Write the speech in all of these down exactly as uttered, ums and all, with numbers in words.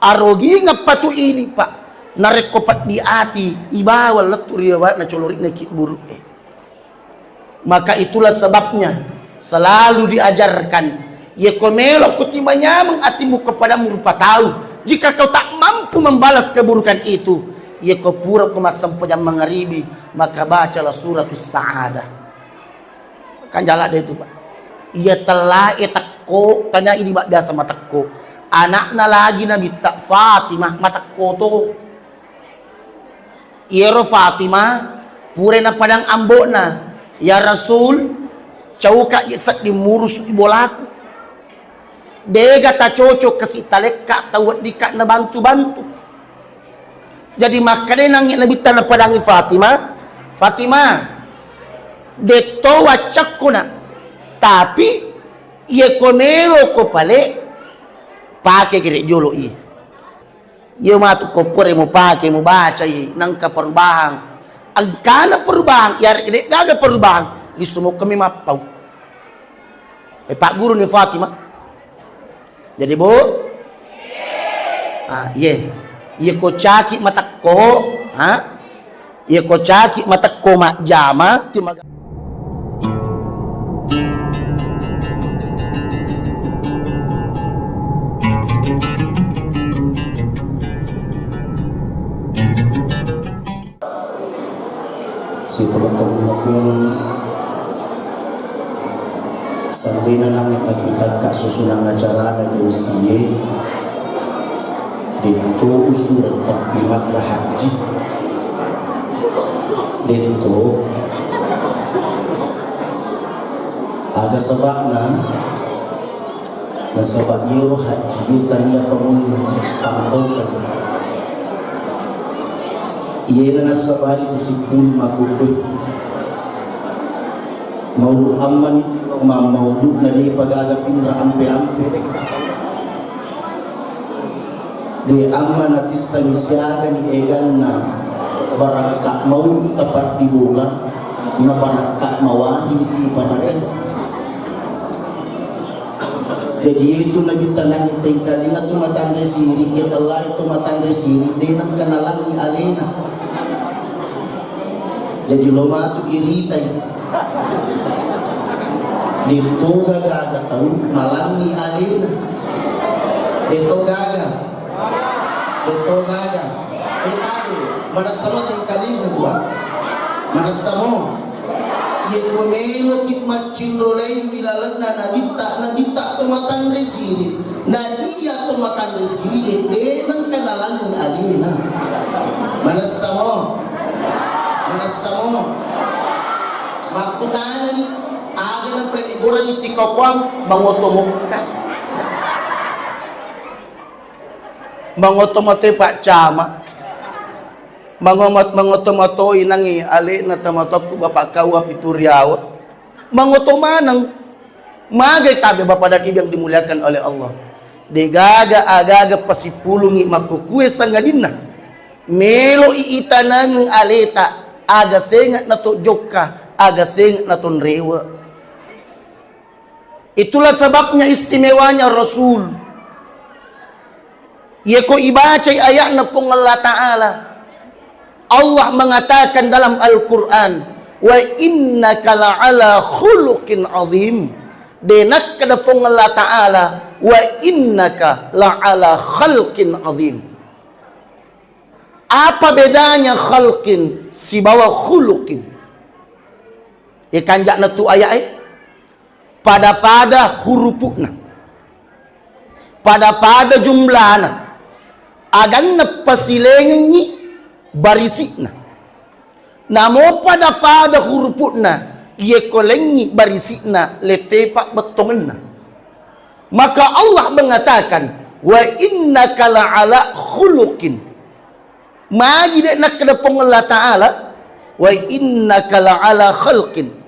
Arogingeng patu idi, Pak. Narekko peddi ati, ibawa lettu ri bawanna colori'na ki buru'e. Maka itulah sebabnya selalu diajarkan, yeko melo ko timanyameng atimu kepada rupa tau, jika kau tak mampu membalas keburukan itu, yeko pura ko massempajang mangaribi, maka bacalah suratus sa'adah. Kan jala de itu, Pak. Iya tellae tekko, tanya ini, Pak, biasa matekko. Anakna lagi Nabitta Fatimah matekko to. Iyaro Fatimah pura napadang ambo'na, "Ya Rasul, cauka ji sedding murusu bolaku. Dega tacocok kasi talekka tau weddikka nabantu-bantu." Jadi makkeda nangnge Nabitta napadangi Fatimah, "Fatimah, detto waccakku, Nak. Tapi yeko melo ko pale, pake gere jolo i." Iya matu ko pura mupake, mubacai, nengka perubahan. Engkana perubahan, iyarega de'gaga perubahan, lisu mukami mappau. Eh, Pak Guru ni Fatimah. Jadi, Bu? Ah, iye. Iye ko caki matekko, ha? Iye ko caki matekko majjama, timaga- Situ betul pun sandena nang kita kak susunan acara na di usia. Itu usuran tapi makna haji. Itu aga sebabna, nasaba iyaro haji tania pamunna tambokeng. Iyena nasabari musipul makukkue. Maulu ammani mammaudu na depa gaga pinra ampe-ampe. De amma natisseng siagani eganna barakka maulu tapaddi bola, na barakka mawari di barakka. Jadi itu Nabitta nangnge tengkalinga tu matanre siri, iya tellai tu matanre siri, de nengka nalangi alena. Jadi lo matu iritai. Detto gaga tau malangi alena. Detto gaga. Detto gaga. Eh, tabe, manessa mo tengkalinga dua. Manessa mo. Iya ko meloki maccinrolai ilalenna Nabitta, Nabitta to matanre siri. Na iya to matanre siri, de nengka nalangi alena. Manessa mo. Manessa mo. Makkutanani, aga na pale igorangi sikokoang mangoto mokka. Mangoto mate Pak Camat. Mangomat-, mangoto-matoi nangi alena tamatokku Bapak Kawa Pituriawa. Mangoto maneng. Magai tabe Bapak dan Ibu yang dimuliakan oleh Allah. Degaga agaga pasipulungi makkukue sangadinna. Meloi itanangeng aleta, aga senga nato jokka, aga senga nato nrewe. Itulah sebabnya istimewanya Rasul. Yeko ibacai ayatna Puang Allah Ta'ala, Allah mengatakan dalam Al-Quran, "Wa innaka la'ala khuluqin azim." De nakkeda Puang Allah Ta'ala, "Wa innaka la'ala khalqin azim." Apa bedanya khalqin sibawa khuluqin? Ikanjakna tu ayat e. Pada-pada hurupu'na, pada-pada jumlana, aganna pasilengengngi barisi'na. Namo pada-pada hurupu'na, yeko lengngi barisi'na, lettepa bettongenna. Maka Allah mengatakan, "Wa innaka la'ala khuluqin." Magi de nakkeda Puang Allah Ta'ala, "Wa innaka la'ala khalqin."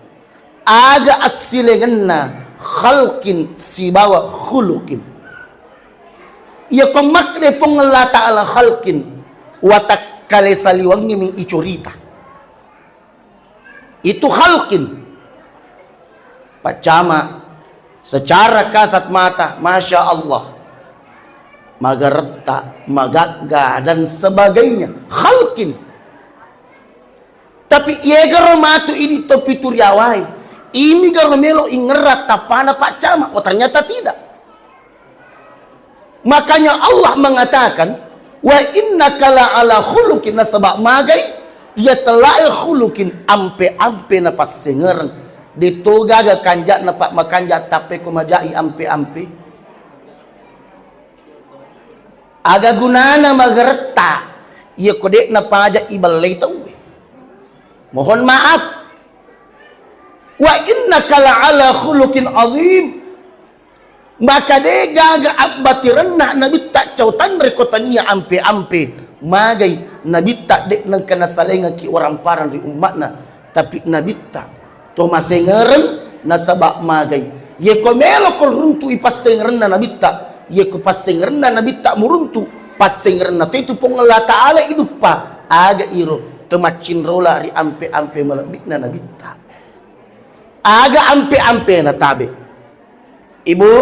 Aga assilengenna khalqin sibawa khuluqin. Iya ko makkeda Puang Allah Ta'ala khalqin, watakkale saliwangngimi icorita. Itu khalqin. Paccama secara kasat mata, Masya Allah. Magaretta, magagga, dan sebagainya. Khalqin. Tapi iegaro matu idi to pitu riawai. Ini garo melo ingerra tapana Pak Camat. Oh, ternyata tidak. Makanya Allah mengatakan, "Wa innaka la ala khuluqin," nasaba magai iya tellae khuluqin, ampe-ampe na passengereng. De to gaga kanja'na, Pak, makanja tappe ko majai ampe-ampe. Aga gunana magaretta iya ko de napaja ibellei tauwe? Mohon maaf. Wa innaka la ala khuluqin azim. Maka de gaga abbatirenna Nabitta cau tanre ko tania ampe-ampe. Magai Nabitta de nengka nasalengaki waramparang ri ummatna. Tapi Nabitta to masengereng nasaba magai. Yeko melo ko runtu'i passengerenna Nabitta, yeko passengerenna Nabitta muruntu, passengerenna to itu Puang Allah Ta'ala iduppa. Aga iro to maccinrola ri ampe-ampe malebbi'na Nabitta. Aga ampe-ampe na tabe. Ibu?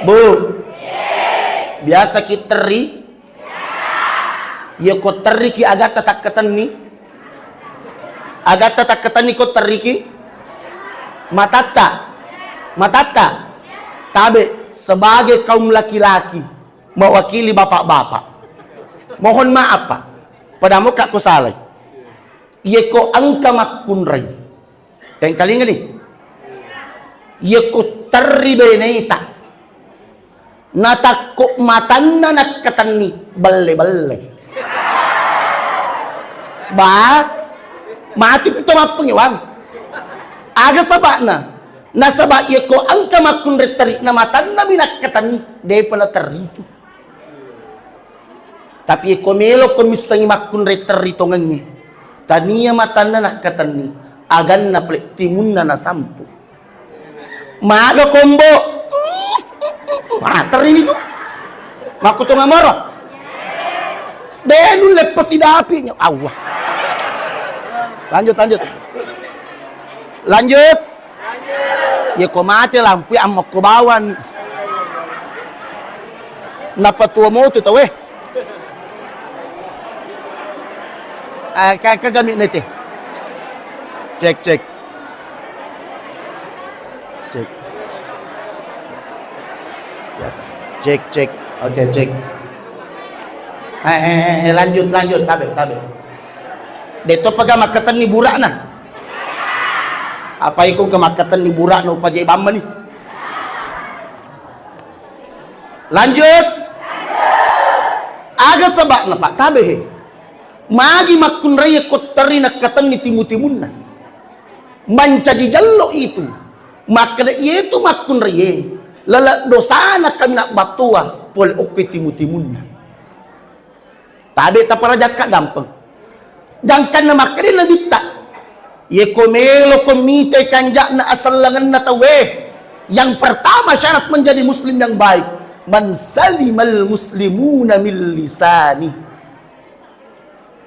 Bu? Biasa ki terri? Iya ko terri ki agatta takkatenni? Agatta takkatenni ko terri ki? Matatta? Matatta? Tabe, sebagai kaum laki-laki, mewakili bapak-bapak. Mohon maaf, Pak. Pada muka ku salai. Iya ko engka makkunrai. Tengkalinga ni. Iya ko terri beneta. Natakko matanna nakkatenni belle-belle. Ba, mati pito mappengewang. Aga saba'na? Nasaba iya ko engka makkunrai terri na matanna mi nakkatenni, depa na terri tu. Tapi ko melo ko missengi makkunrai terri tongengnge, tania matanna nakkatenni, aganna pale timunna nasampu. Maga kombo. Wah, terri ni tu. Makkutonga moro. De nulle pasidapi nyawa. Lanjut, lanjut. Lanjut. Iya ko mate lampu ya ammokko bawang. Napa tuo motu tau eh. Eh, ka-, kagami nete. Cek, cek. Cek. Cek, cek. Oke, cek. Eh, eh, eh, eh, lanjut, lanjut. Tabe, tabe. De to paga makkatenni bura'na. Apa iko engka makkatenni bura'na upajae bammani. Lanjut. Aga saba'na, Pak, tabe he. Magi makkunrai ko terri nakkatenni timu-timunna. Mancaji jello itu. Makkeda iyetu makkunrai e. Lele dosana kami nabbattoa pole okko timu-timunna. Tabe taparajakka gampeng. Gangkanna makkeda Nabitta, "Yeko melo ko mitai kanja'na asellengenna tauwe, yang pertama syarat menjadi muslim yang baik, man salimal muslimuna min lisani."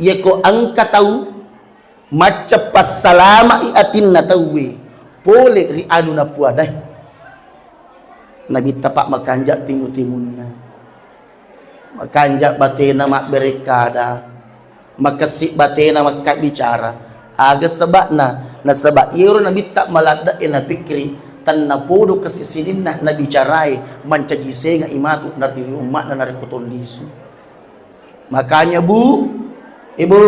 Yeko engka tau macca passalama'i atinna tauwe pole ri anu napuadai. Nabitta, Pak, makanja timu-timunna, makanja batena mabberekkada, makessi batena makkabbicara. Aga seba'na? Nasaba iyero Nabitta maladde'e napikkiri, tennapodo kasi sininna nabicarae mancaji senga'i matu nari ri umma'na narekko tollisu. Makanya, Bu, Ibu,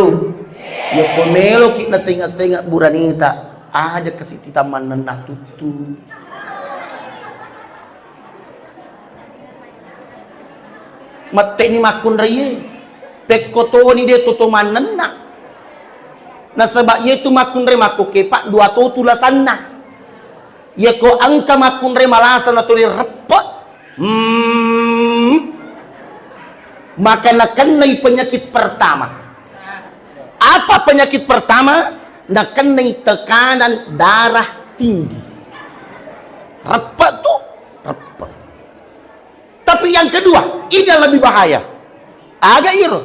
yekko meloki nasenga-senga buranita, aja kasi titamannenna tuttu. Metteni makkunraie, pekko toni de toto mannenna. Nasaba iyatu makkunrai makkukepa dua totu lasanna. Yekko engka makkunrai malasa natuli reppe, hmm, maka nakennai penyakit pertama. Apa penyakit pertama? Nakennai tekanan darah tinggi. Reppe tu, reppe. Tapi yang kedua, ini yang lebih bahaya. Aga iro?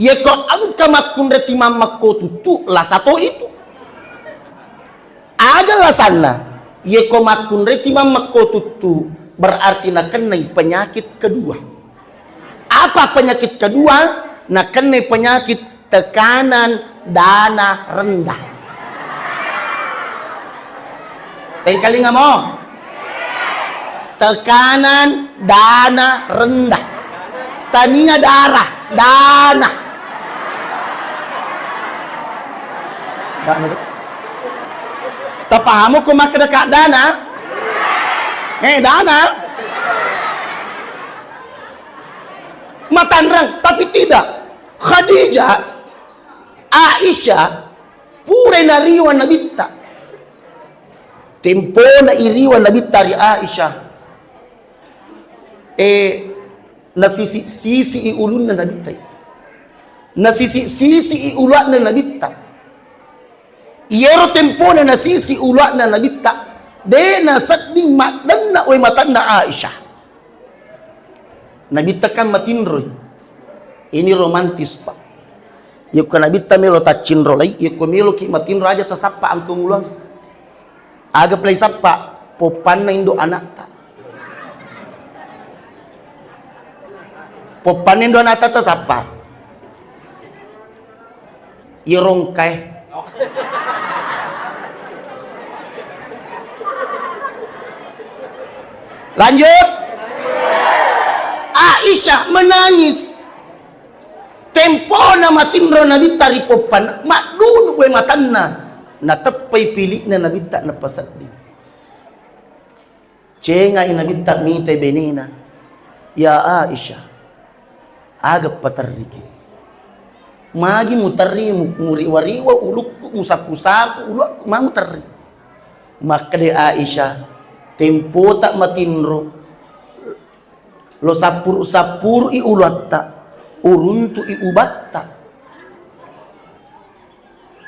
Yeko engka makkunrai timang makko tuttu, lasa to itu. Aga lasanna? Yeko makkunrai timang makko tuttu, Berarti nakennai penyakit kedua. Apa penyakit kedua? Nakennai penyakit tekanan dana rendah. Tengkalinga mo. Tekanan dana rendah. Tania darah, dana. Dana. Tapahamu ko makkeda ka dana? Eh, dana. Matanrang, tapi tidak. Khadijah, Aisyah, pura nariwa Nabitta. Tempona iriwa Nabitta ri Aisyah. Eh, nasisi-sisi i ulunna Nabitta. Nasisi-sisi i ulunna Nabitta. Iyaro tempona nasisi ulunna Nabitta, de' nasedding maddenna wae matanna Aisyah. Nabitta kan matinroi. Ini romantis, Pak. Yekko Nabitta melo taccinrolai, yekko meloki matinro aja tasappa angko mulang. Aga pelai sappa? Poppanna indo anatta. Poppanna indo anatta tasappa. Iya rongkae. Lanjut. Aisyah menangis. Tempona matinro Nabitta ri poppanna, maddunu wae matanna, nateppai pili'na Nabitta napasedding. Cengai Nabitta mitai benena, "Ya Aisyah, aga paterriki? Magi muterri mu-, muriwa-riwa ulukku, musapu-sapu ulukku, ma muterri?" Makkeda Aisyah, "Tempota matinro, lo sappuru-sappuru'i uluatta, uruntu'i ubatta."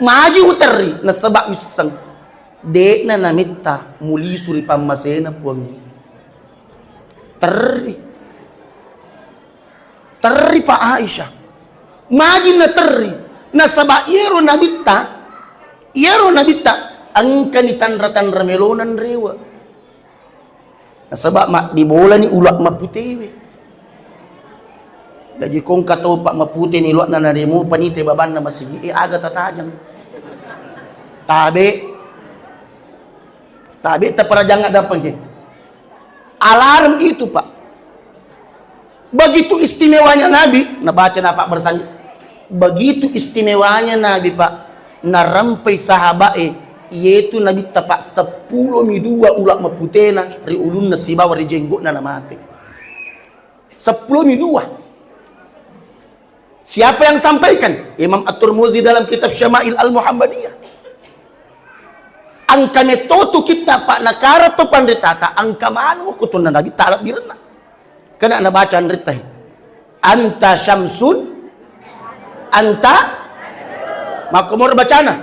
Magi uterri, nasaba wisseng de'na namitta mulisu ri pammasena Puangnge. Terri. Terri, Pak, Aisyah. Magi naterri? Nasaba iyaro nabitta, iyaro nabitta engkani tanra-tanra melona nrewe. Nasaba maddibolani ula maputewe. Jaji kongka topa maputeni ulana, nademo panite babanna masigi, e, aga tatajang. Tabe. Tabe taparajang ada pengke. Alarm itu, Pak. Begitu istimewanya Nabi, nabaca napa bersang-, begitu istimewanya Nabi, Pak, narampai sahabae, iyetu Nabitta, Pak, seppulo mi dua ula maputena ri ulunna sibawa ri jenggo'na namate. Seppulo mi dua. Siapa yang sampaikan? Imam At-Tirmidzi dalam kitab Syama'il Al-Muhammadiyah. Engka metto tu kitta, Pak, nakara to panritata, engka maneng ko tunna Nabi talabbirenna. Kena nabaca anritta. Anta syamsun, anta, makkomoro bacana.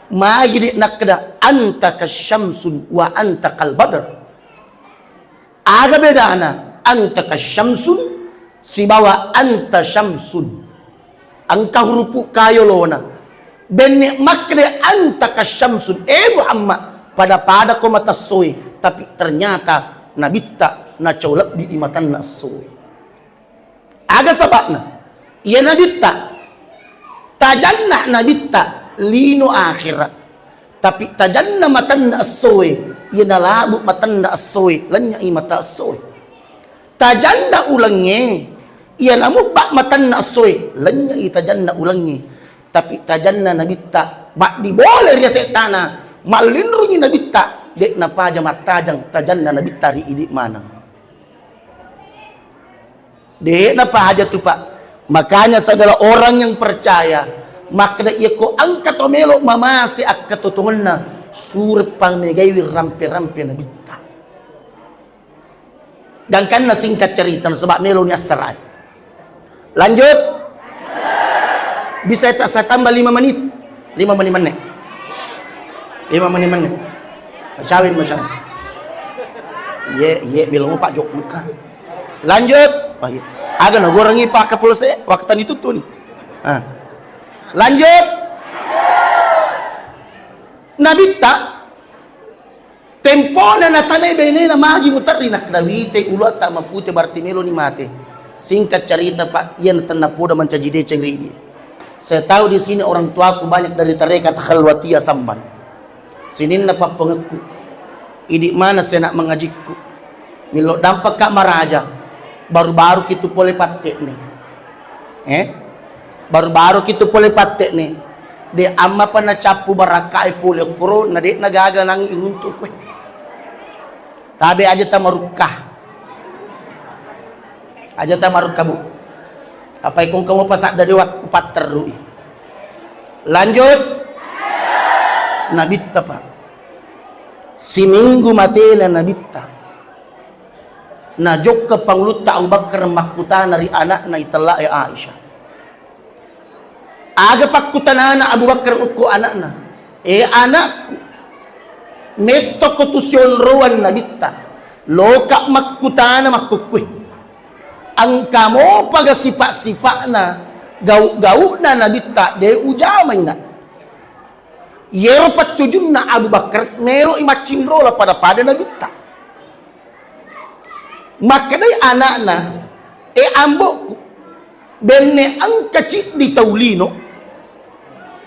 Magi de nakkeda, anta kasyamsun wa anta kalbadar. Aga bedana anta kasyamsun sibawa anta syamsun? Engka hurupu kayolona. Benne makkeda anta kasyamsun, e Muhammad, pada-pada ko mata essoe, tapi ternyata nabitta nacau lebbi i matanna essoe. Aga saba'na? Iya nabitta, tajanna nabitta lino akhira. Tapi tajanna matanna essoe, iya nalabu matanna essoe, lennyai mata essoe. Tajanna ulengnge, iya namubba matanna essoe, lennyai tajanna ulengnge. Tapi tajanna nabitta, maddi bole ri asettana, mallinrungi nabitta, de napaja mattajang tajanna nabitta ri idi maneng. De napaja tu, Pak. Makanya saudara, orang yang percaya, makkeda iyako engka to melo mamase akkatotongengna, sure pamegaiwi rampe-rampe nabitta. Gangkanna singkat cerita, nasaba melo ni assarae. Lanjut. Bisa ta-, saya tambah lima menit. Lima menit menne. Lima menit menne. Macawin, macawin. Iye, iye, bilang Pak Jok Mekah. Lanjut. Oh, iya. Aga nagorengi Pak Kapolsek, waktu itu tuh nih. Ah. Lanjut. Nabitta Tempona natanai benena, magi muterri, nakkeda, "Wite uluatta mapute, berarti meloni mate." Singkat cerita, Pak, iya natenna poda mancaji deceng ri idi. Saya tahu di sini orang tuaku banyak dari tarekat Khalwatiyah Samban. Sininna pappangekku. Idi mana saya nak mengajikku. Millo dampakka maraja. Baru-baru kitu pole patte ni. Eh? Baru-baru kitu pole patte ni. De amma pa nacappu barakkae pole okkoro, na de na gaga nangi iruntu kue. Tabe aja tamarukka. Aja tamarukka, Bu. Apa ikong kamu pasadda de waktu patterui. Lanjut. Nabitta, Pak. Siminggu matena Nabitta. Najokka Pangulutta Abu Bakar makkutana ri anakna itella'e Aisyah. Aga pakkutanana Abu Bakar ukko anakna? "E anakku, mettoko tu sionrowan Nabitta, loka makkutana makkukkue. Engka mopaga sipa-sipa'na, gau-gau'na Nabitta de ujamaina." Yero pattujunna Abu Bakar, meloi maccinrola pada-pada Nabitta. Makkedai anakna, "E ambo'ku, benne engka ciddi tau lino,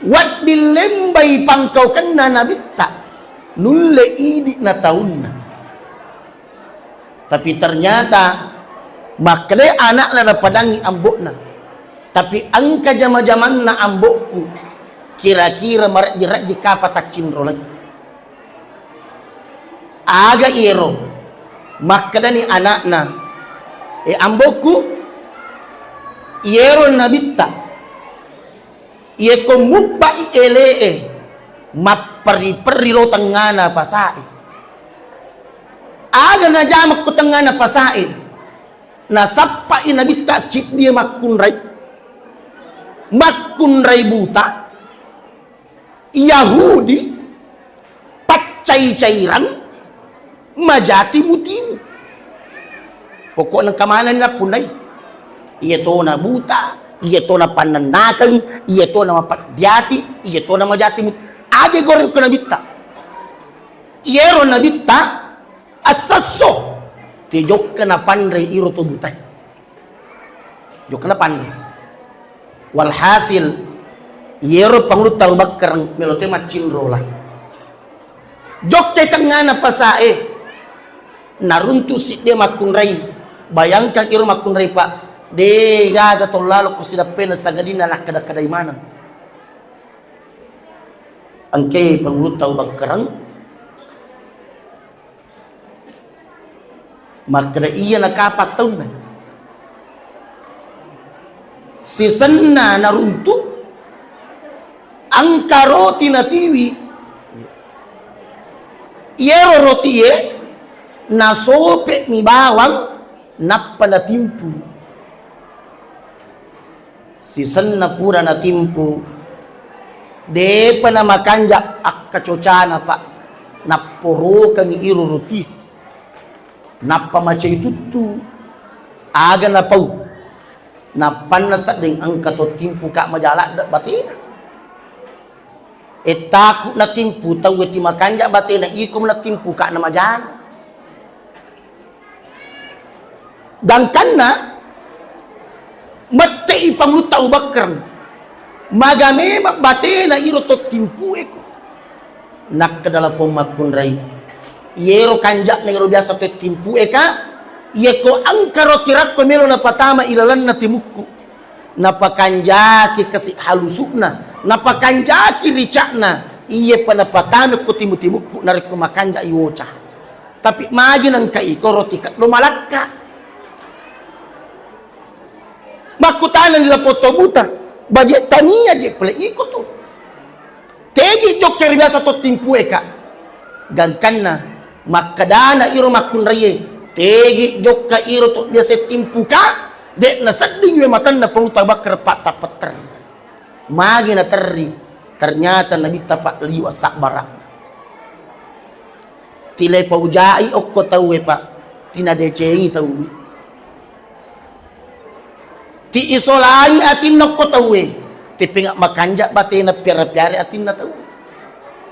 wedding lembai pangkaukenna Nabitta, nulle idi na taunna." Tapi ternyata makkedai anakna napadangi ambo'na, "Tapi engka jama-jamanna ambo'ku, kira-kira marejji-rejji kapa taccinrolai." Aga iyero? Makkedani anakna, "E ambo'ku, iyero Nabitta, iyeko mubbai ele'e, mapperri-perri lo tengngana pasae. Aga najama ko tengngana pasae? Nasappai Nabitta ciddie makkunrai, makkunrai buta, Yahudi, paccai-cairang, majati mutimu." Pokokna engka manenni nappunnai. Iya tona buta, iya tona pannennakeng, iya tona mapabbiati, iya tona majati mut-, age goreng ko Nabitta. Iyero Nabitta assesso, tejokka napanre iro to butai. Jokka napanre. Walhasil, iyero Pangulutta Abu Bakar melo te maccinrola. Jokka tengngana pasae, naruntu sidde makkunrai. Bayangkan iro makkunrai, Pak, de gaga tau lalo ko sidappena sangadinna nakkeda-kedai maneng. Engke Pangulutta Abu Bakar, makkeda, "Iya na kapa taunna." Sisenna naruntu, engka roti natiwi. Iyero rotie nasope'mi bawang nappa natimpu. Sisenna pura natimpu, depa namakanja akkacocana, Pak. Napporokangi iro roti. Nappa macai tuttu. Aga napau? Nappanna sedding engka to timpuka maja ladde batena. E, taku natimpu tauwe ti makanja batena, iko natimpuka na majana. Gangkanna, mette'i Pangulutta Abu Bakar, maga memang batena iro to timpueko. Nakkeda lapong makkunrai, iyero kanja'na iro biasa to timpueka, iyeko engka roti rakko melo napatama ilalenna timukku. Napakanjaki kasi halusu'na, napakanjaki rica'na, iyepa napatama ko timu-timukku narekko makanja iwoca. Tapi magi nengka iko roti keddo malakka. Makkutanani lapong to buta, baje tania je pole iko tu. Tegi jokka ri biasa to timpueka. Gangkanna, makkedana iro makkunraie, tegi jokka iro to biasa timpuka, de nasedding we matanna Pangulutta Abu Bakar pattappetter. Magi naterri, ternyata Nabitta, Pak, liwa sabbara. Tilepaujai okko tauwe, Pak, tinadecengi tauwe. Ti isolangi atinna okko tauwe, tepenga makanja batena piara-piara atinna tauwe.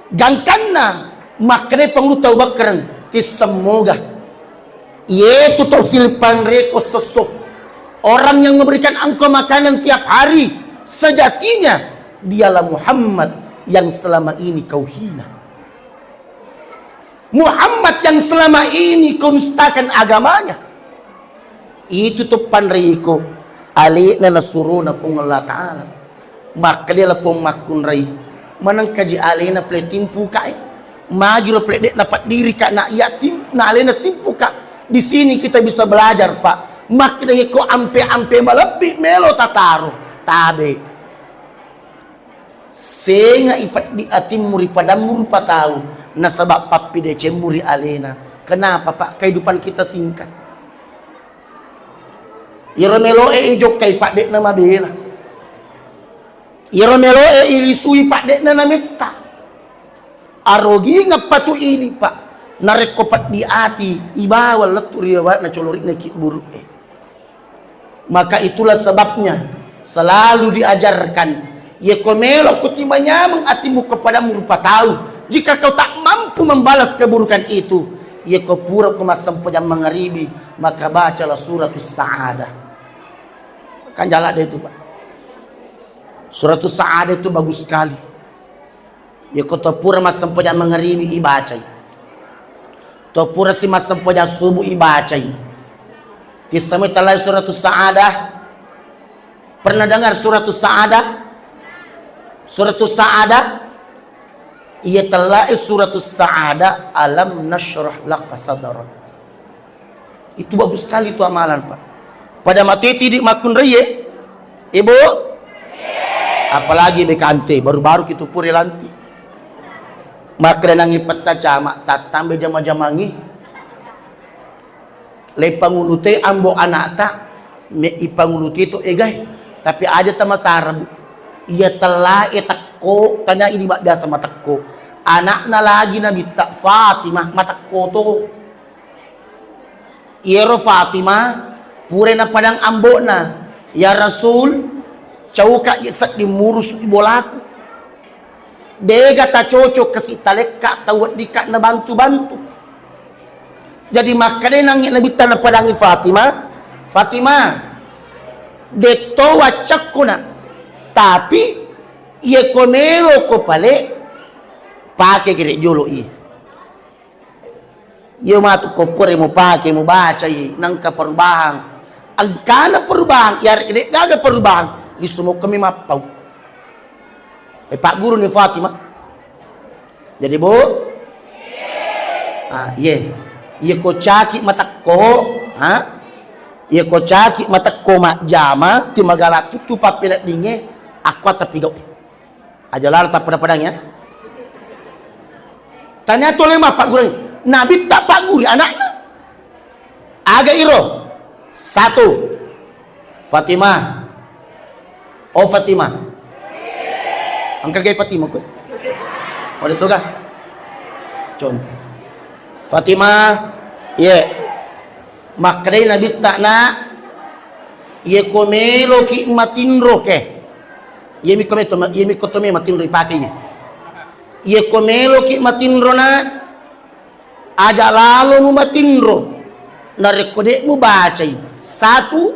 Gangkanna Makkedai Pangulutta Abu Bakar, tissemmoga. Iyetu to fil panreko sesso. Orang yang memberikan engkau makanan tiap hari, sejatinya dialah Muhammad yang selama ini kau hina. Muhammad yang selama ini kau nistakan agamanya. Itu to panreko alena nasurona Puang Allah Ta'ala. Makkeda la Puang makkunrai, manengkaji alena pale timpuka e. Majuro pale de' napaddiri ka na iya tim-, na alena timpuka. Di sini kita bisa belajar, Pak. Makkeda yeko ampe-ampe malebbi melo tataro. Tabe. Senga ipeddi atimmu ri padammu rupa tau, nasaba pappidecemmu ri alena. Kenapa, Pak? Kehidupan kita singkat. Iyaro melo'e ijokkai, Pak, de'na mabela. Iyaro melo'e ilisui, Pak, de'na nametta. Arogingeng patu idi, Pak. Narekko peddi ati, ibawa lettu ri bawana colori'na ki buru'e. Maka itulah sebabnya selalu diajarkan, yeko melo ko timanyameng atimu kepada rupa tau, jika kau tak mampu membalas keburukan itu, yeko pura ko massempajang mangaribi, maka bacalah suratus sa'adah. Kan jalan deh itu, Pak. Suratus sa'adah itu bagus sekali. Yeko to pura massempajang mangaribi ibacai. To pura si massempajang subuh ibacai. Tissemoi tellai suratus sa'adah. Pernah dengar suratus sa'adah? Suratus sa'adah? Iya tellai suratus sa'adah, alam nasyrah laka sadrak. Itu bagus sekali itu amalan, Pak. Pada matu itu idi makkunrai, ye? Ibu? Apalagi bekante, baru-baru kita pura lanti. Makkeda nangi petta cama, tattambe jama-jamangi. Le pangulute ambo anakta, me ipangulute to egai. Tapi aja tamasara, Bu. Iya tellai tekko, tanya ini biasa matekko. Anakna lagi Nabitta Fatimah matekko to. Iyaro Fatimah pura napadang ambo'na, "Ya Rasul, cauka je sedding murusu'i bolaku. Dega tacocok kasi talekka tau weddikka nabantu-bantu." Jadi makkedai nangnge Nabitta napadangi Fatimah, "Fatimah, detto waccakko, Nak, tapi iyeko meloko pale pake gere jolo i." Iyo matu ko pura mupake, mubacai, nengka perubahan. Engkana perubahan, iyarega de'gaga perubahan, lisu mokkomi mappau. E, Pak Guru ni Fatimah. Jadi, Bu, ah, iye. Iye ko caki matekko, ha? Iye ko caki matekko majjama, timagala tuttu pappeleddinge, akkuatta pigau. Aja lalo tappada-padang ya. Tania tole mappaggurui. Nabitta pagguri anakna. Aga iro? Satu. Fatimah. Oh Fatimah. Engka gai Fatimah kowe? Pada toga? Contoh. Fatimah. Iye. Makkedai Nabitta, "Nak, iye ko meloki matinro ke." Iye miko meto, iye miko to me matinro ipake iye. Iye ko meloki matinro, Nak, aja lalo mu matinro. Narekko de' mu bacai, satu,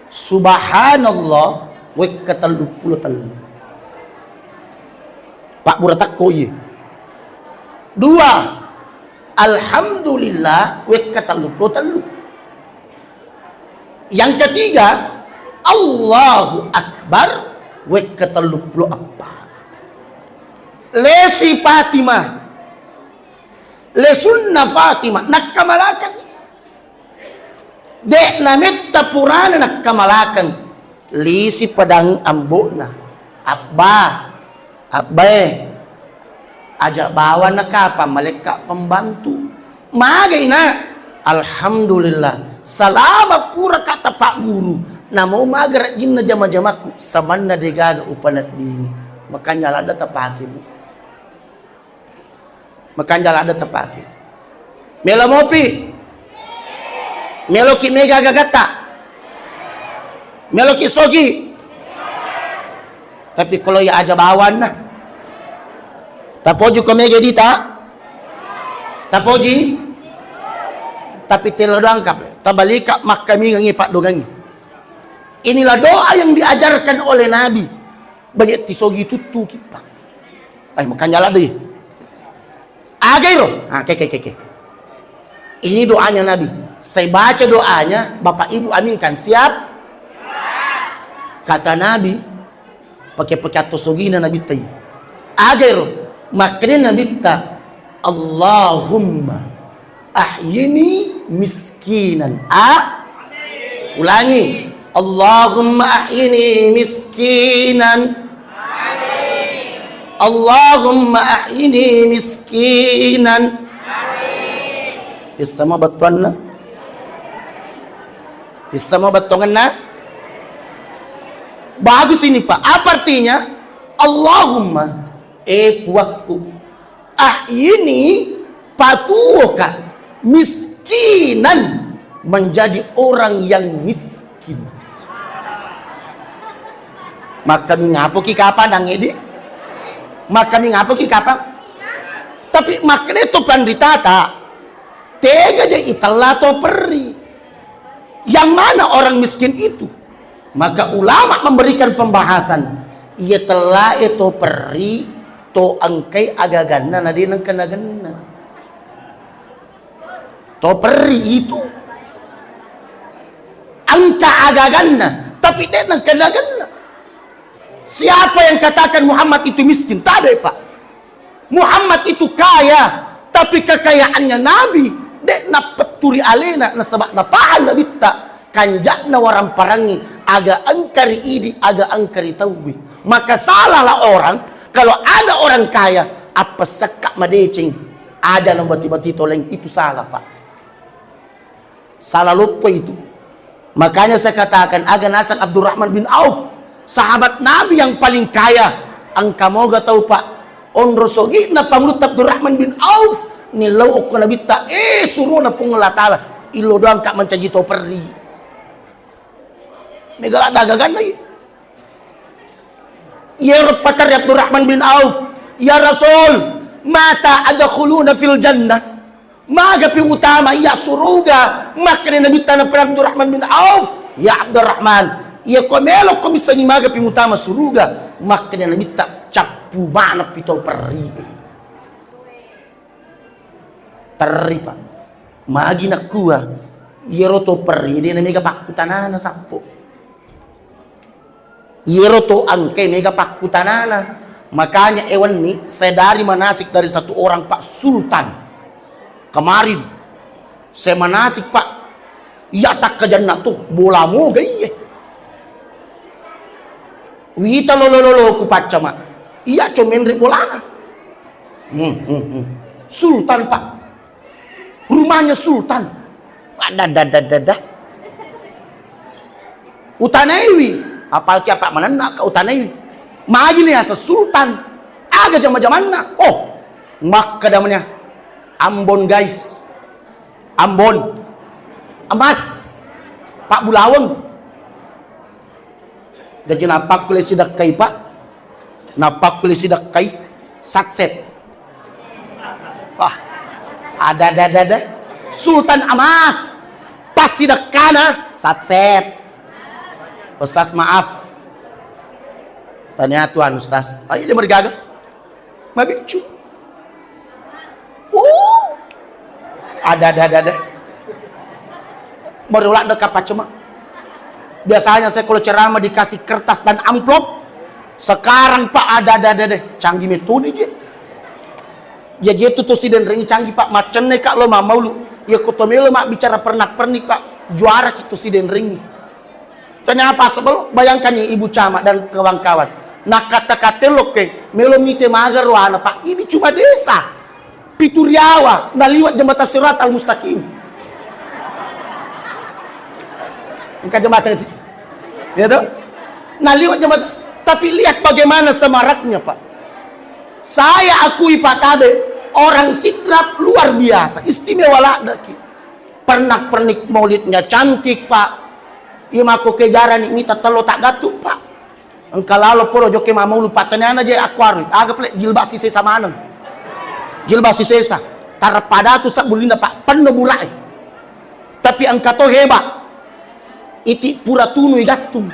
Subhanallah, wekka telluppulo tellu. Pabbura takko iye. Dua, Alhamdulillah, wekka telluppulo tellu. Yang ketiga, Allahu Akbar, wekka telluppulo eppa. Lesi Fatimah, lesunna Fatimah, nakkamalakang. De' nametta purana nakkamalakang. Lisi padangi ambo'na. Abba, abbae, aja bawang nakapang malekka pembantu. Magai, Nak? Alhamdulillah. Salama pura kata Pak Guru. Namo maga rajinna jama-jamaku. Samanna degaga upaneddini. Makanya ladda tapake, Bu. Makanja ladde tapake. Melo mopi. Meloki mega gagatta. Meloki sogi. Tapi kalau ya aja bawanna. Tapoju ko mega dita. Tapoji? Tapi telo doang kap, tabalika makkamingangi paddogangi. Inilah doa yang diajarkan oleh Nabi. Banyak tisogi tuttu kita. Ay, makanya lah deh. Agairo. Ah, ke, ke, ke, ke. Ini doanya Nabi. Saya baca doanya, Bapak Ibu aminkan. Siap? Kata Nabi, pakai-pakai atau sogina Nabi tai. Agairo. Makanya Nabi ta, Allahumma ahyini miskinan. A? Ulangi. Allahumma ahyini miskinan. Allahumma ahyini miskinan. Tissama bettuanna? Tissama bettuanna? Bagus ini, Pak. Apa artinya? Allahumma, eh, puakku. Ahyini, patuoka, miskinan, menjadi orang yang miskin. Maka mingapoki kapang nang edi? Maka mingapoki kapang? Tapi makanya itu panditata, tega je itella to perri. Yang mana orang miskin itu? Maka ulama memberikan pembahasan, iya tellae to perri, to engkai agaganna na de nengka nagenna. To perri itu engka agaganna, tapi de nengka nagenna. Siapa yang katakan Muhammad itu miskin? Tabe, Pak. Muhammad itu kaya, tapi kekayaannya Nabi de nappetturi alena, nasaba napahang Nabitta kanjakna waramparangi, aga engka ri idi, aga engka ri tauwi. Maka salahlah orang kalau ada orang kaya, appesekka madeceng, aja nabati-bati toleng, itu salah, Pak. Salah loppo itu. Makanya saya katakan, aga naseng Abdurrahman bin Auf, sahabat Nabi yang paling kaya. Engka moga tau, Pak, onro sogi'na pangulutta Abdurrahman bin Auf, nillau okko Nabitta, eh, surona Puang Allah Ta'ala, illo doang ka mancaji to perri. Mega ladda gaganna iya. Iyaro patarri Abdurrahman bin Auf, "Ya Rasul, mata adkhuluna fil jannah?" Magapi utama iya suruga? Makkeda Nabitta naperang Abdurrahman bin Auf, "Ya Abdurrahman, iya ko melo ko missengi magapi utama suruga?" Makkeda Nabitta, "Cappu manappi to perri." Terri, Pak. Magi nakkua, iyaro to perri de namega pakkutanana sappo. Iyaro to engkai mega pakkutanana. Makanya ewanni saya dari manasik dari satu orang, Pak, sultan. Kemarin saya manasik, Pak. Iya takkajanna tu bola moga iye. Wita lolo-lolo ku pacca, Mak. Iya comenre bolana. Hmm, hmm, hmm. Sultan, Pak. Rumahnya sultan. Ada, ada, ada, ada, ada. Utanaiwi, apalagi apa manenna ka utanaiwi. Magi ni asa sultan. Aga jama-jamanna. Oh, makkeda mania, Ambon, guys. Ambon. Emas. Pak Bulaweng. Jaji nappakkule sidekkai, Pak. Nappakkule sidekkai, satset. Wah, ada, ada, ada, ada. Sultan Amas, pas sidekkana, satset. Ustaz, maaf. Tania tuan Ustaz. Ayo, dia mergaga. Mabiccu. Uh. Ada, ada, ada, ada. Mari ulah dekat Pak Cuma. Biasanya saya kalau ceramah dikasih kertas dan amplop. Sekarang, Pak, ada, ada, ada, ada. Canggih metode je. Ya gitu tuh si denrengi canggih, Pak. Macenne, Kak, lo mamaulu. Ya kutomelo mak bicara pernak-pernik, Pak. Juara gitu si denrengi. Kenapa tebel? Bayangkan nih, Ibu Camat dan kawan-kawan. Nah, kata-kata lokke, melo mite maga roana, Pak. Ini cuma desa. Pituriawa, nah liwat jembatan Siratal Mustaqim. Engka jembatan itu. Ya toh? Nah liwat jembatan. Tapi lihat bagaimana semaraknya, Pak. Saya akui, Pak Tabe, orang Sidrap luar biasa, istimewa ladaki. Pernak-pernik maulidnya cantik, Pak. Iya mako kejarani mita tello tak gatu, Pak. Engka lalo poro jokke mamaulu, Pak, taniana je aku arui. Aga pale jilbab sisesa maneng. Jilbab sisesa. Tarappa datu sabbulinna, Pak, penno bura'e. Tapi engka to hebat. Iti pura tunu igattung.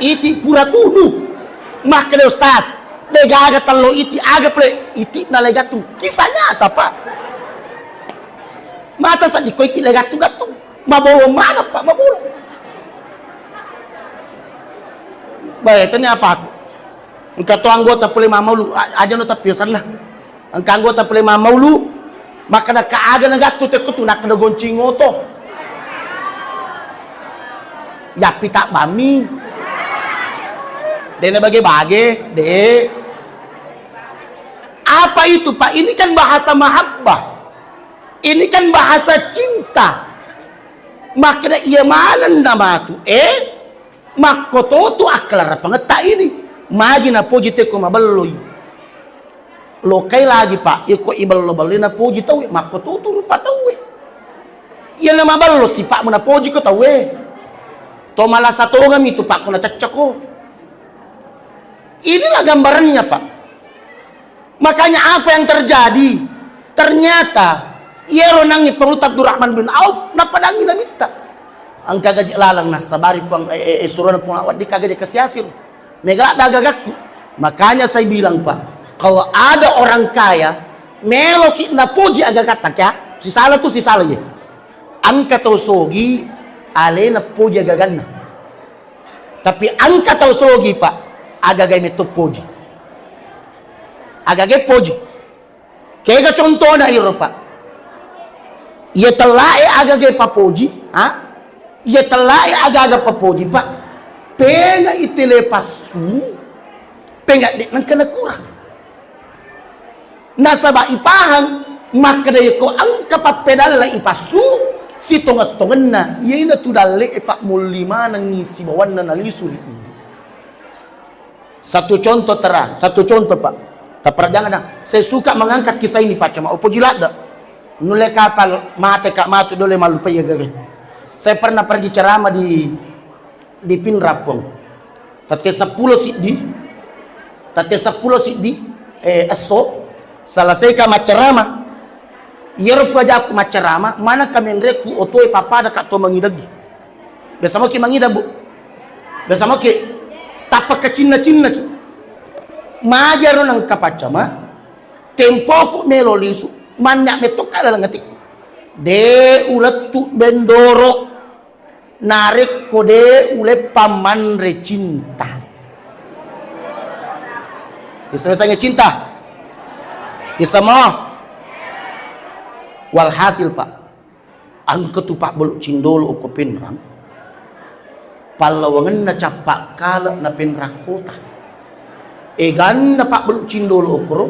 Iti pura tunu. Makkeda ustaz, de gaga tello iti, aga pale iti na legattung. Kisah nyata, Pak. Mata seddi ko iti legattung-gattung. Mabolong mana, Pak? Mabolong. Bae, tanya apa aku? Engka to anggota pole mamaulu, a-, aja no tapi sanna. Engka anggota pole mamaulu, makkeda ka aga nagattu tekko tu, nakkeda goncing oto. Yappi tabbami. Dena bage-bage, de. Apa itu, Pak? Ini kan bahasa mahabbah. Ini kan bahasa cinta. Makkeda iya manenna matu, eh? Makkototu akkalarapangetta ini. Magi napoji tekko mabelloi. Lokai lagi, Pak, iko ibello-belloi napoji tauwe, makkototu rupa tauwe. Iyana mabello sipa'mu napoji ko tauwe. To malasa tongami tu, Pak, ko nacaccako. Inilah gambarannya, Pak. Makanya apa yang terjadi? Ternyata iyaro nangngi Pangulutta Abdurrahman bin Auf napadangi Nabitta. Engka gaji laleng nassabari Puang, eh, eh, eh, surona Puang, wedding ka gaji kasiasiro. Mega ladda gagakku. Makanya saya bilang, Pak, kalau ada orang kaya, meloki napoji agagatta, ya, sisala tu sisala ye. Engka tau sogi, alena poji agaganna. Tapi engka tau sogi, Pak, agagai metto poji. Agagai poji. Kega contona iro, Pak? Iya tellae agagai papoji, ha? Iya tellae agaga papoji, Pak. Penga itele passu, penga de nengka nakurang. Nasaba ipahang makkeda yeko engka pappedalla ipassu, sitongeng-tongenna, iyainatu dalle'e, Pak, mulli manengngi sibawanna nalisu ri idu. Satu contoh terang, satu contoh, Pak. Taperjangana, saya suka mengangkat kisah ini, Pak, cuma upoji ladde. Nulle kapal mate ka matu dole mallupai gaga. Saya pernah pergi ceramah di di Pinrang, Puang. Tette seppulo siddi, tette seppulo siddi, eh, esso, selesaika maccarama. Iyaro puajakku maccarama, manengka menrekku otoe pappadaka to mangidangngi. Biasa moki mangidang, Bu? Biasa moki? Tappa kacinna-cinnaki. Majaro nengka paccama, tempoku melo lisu, manna mettoka laleng atikku. De ulettu bendoro. Narekko de uleppang manre cinta. Tisseng-sengnge cinta? Tisseng mo? Walhasil, Pak, engka tu pabbalu cindolo okko Pinrang, pallawangenna cappa kale na Pinrang kota. Eganna pabbalu cindolo okkoro,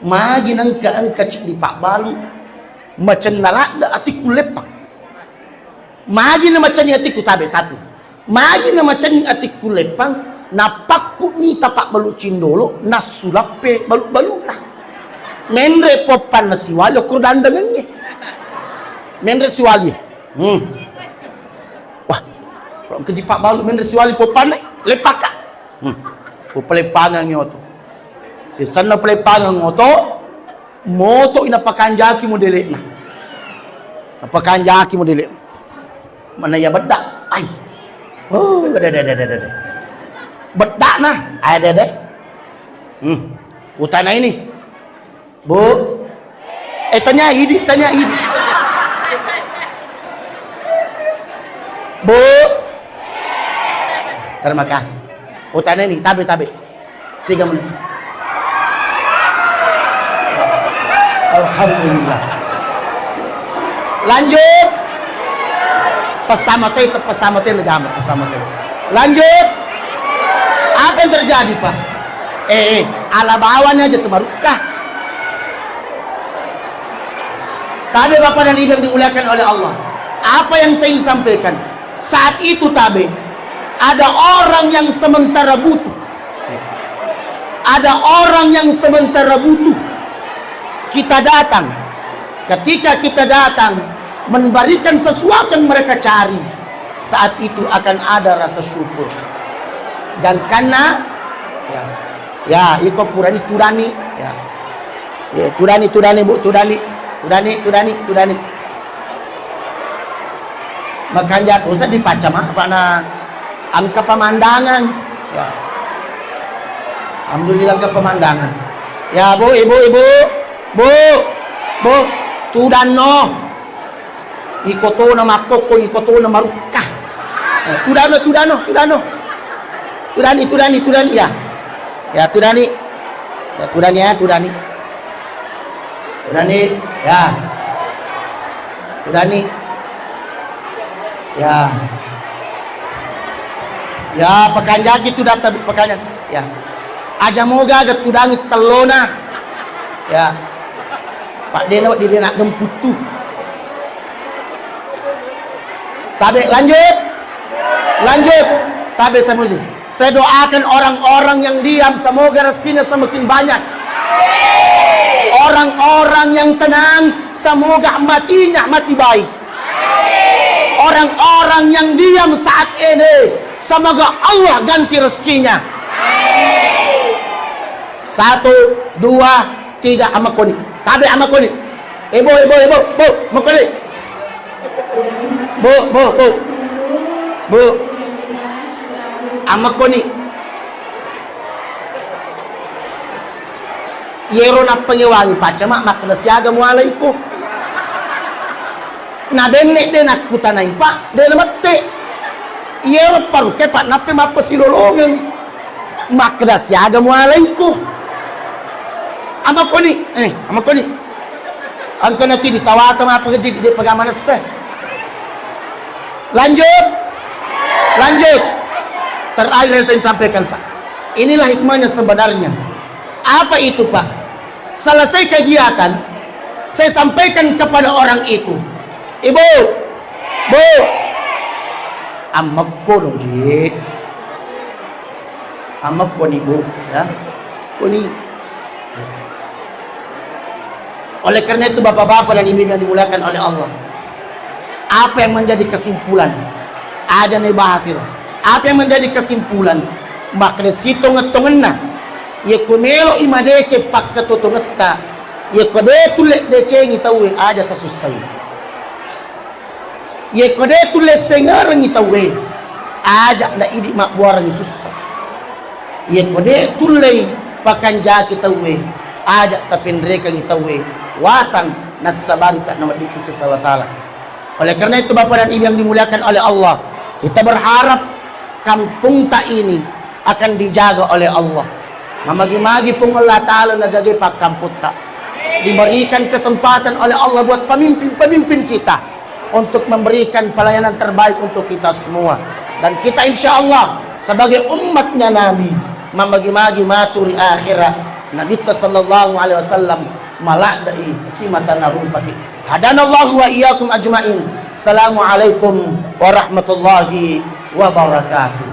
magi nengka engka ciddi pabbalu, macenna ladde atikku leppang. Magi na macenni atikku tabe satu. Magi na macenni atikku leppang, nappakku mita pabbalu cindolo, nassulappe balu-baluna. Menre poppanna siwali okkoro dandangengnge. Menre siwali. Hmm. Wah, keji pabbalu menre siwali poppanna, leppakka. Hmm. Upaleppangengngi oto. Sisenna upaleppangengngi oto, moto i napakanjaki modele'na. Napakanjaki modele'na. Mana ya bedda? Ai. Oh, ada, ada, ada, ada, ada. Beddana? Ada, ada. Hmm. Utana ini. Bu. Eh, tanya idi, tanya idi. Bu. Terima kasih. Utana ini, tabe, tabe. Tiga menit. Alhamdulillah. Lanjut. Pesama teh, pesama teh, negama, pesama teh. Lanjut. Apa yang terjadi, Pak? Eh, eh, ala bawahnya aja tuh marukka. Tabe Bapak dan Ibu yang dimuliakan oleh Allah. Apa yang saya ingin sampaikan? Saat itu tabe, ada orang yang sementara butuh. Ada orang yang sementara butuh. Kita datang. Ketika kita datang, memberikan sesuatu yang mereka cari, saat itu akan ada rasa syukur. Dan karena, ya, ya, iko purani turani, ya. Eh, tudani, tudani, Bu, tudani. Tudani, tudani, tudani. Makanja' ko seddi pacama, apa na engka pemandangan. Ya. Alhamdulillah engka pemandangan. Ya, Bu, Ibu, Ibu. Bu. Bu. Tudanno. Iko tona makkokko, iko tona marukka. Eh, tudano, tudano, tudano. Tudani, tudani, tudani, ya. Ya, tudani. Ya, tudani, ya, tudani. Tudani, ya. Tudani. Ya. Ya, pekanjaki tudang tadu, pekanja. Ya. Aja moga aga tudangi tellona. Ya. Pak Deno di Dena Gemputtu. Tabe, lanjut. Lanjut. Tabe, Samusi. Saya doakan orang-orang yang diam, semoga rezekinya semakin banyak. Orang-orang yang tenang, semoga matinya mati baik. Orang-orang yang diam saat ini, semoga Allah ganti rezekinya. Satu, dua, tiga, amakkoni. Tabe, amakkoni. Ibu, ibu, ibu, Bu, amakkoni. Bu, Bu, Bu. Bu. Amakkoni. Iyero nappangewangi pacama makkeda siaga mualaiku. Nabenne de nakkutanai, Pak, de namette. Iyero parukke, Pak, nappe mappasilolongeng. Makkeda siaga mualaiku. Amakkoni, eh, amakkoni. Engka nati ditawata mappakeji de pagamanesse. Lanjut. Lanjut. Terakhir yang saya sampaikan, Pak. Inilah hikmahnya sebenarnya. Apa itu, Pak? Selesai kegiatan, saya sampaikan kepada orang itu, "Ibu, Bu, ammekko no, Ji. Ammekko ni, Bu, ya. Kuni." Oleh karena itu, Bapak-bapak dan Ibu yang dimuliakan oleh Allah, apa yang menjadi kesimpulan? Aja ni bahas itu. Apa yang menjadi kesimpulan? Makkeda sitongeng-tongenna, yekko melo'i madeceng pakkatotongetta, yekko de tulle decengi tauwe, aja tasussai. Yekko de tulle sengerengi tauwe, aja na idi mabbuarengi sussa. Yekko de tullei pakanjaki tauwe, aja tapenrekengi tauwe watang, nassabari ta naweddikki sisala-sala. Oleh karena itu, Bapak dan Ibu yang dimuliakan oleh Allah, kita berharap kampungta ini akan dijaga oleh Allah. Mamagi-magi Puang Allah Ta'ala najagai pakkamputta. Diberikan kesempatan oleh Allah buat pemimpin-pemimpin kita untuk memberikan pelayanan terbaik untuk kita semua. Dan kita insya Allah sebagai umatnya Nabi, mamagi-magi matu ri akhirat, Nabitta sallallahu alaihi wasallam maladde'i simata narupaki. Hadanallahu wa iyyakum ajma'in. Assalamualaikum warahmatullahi wabarakatuh.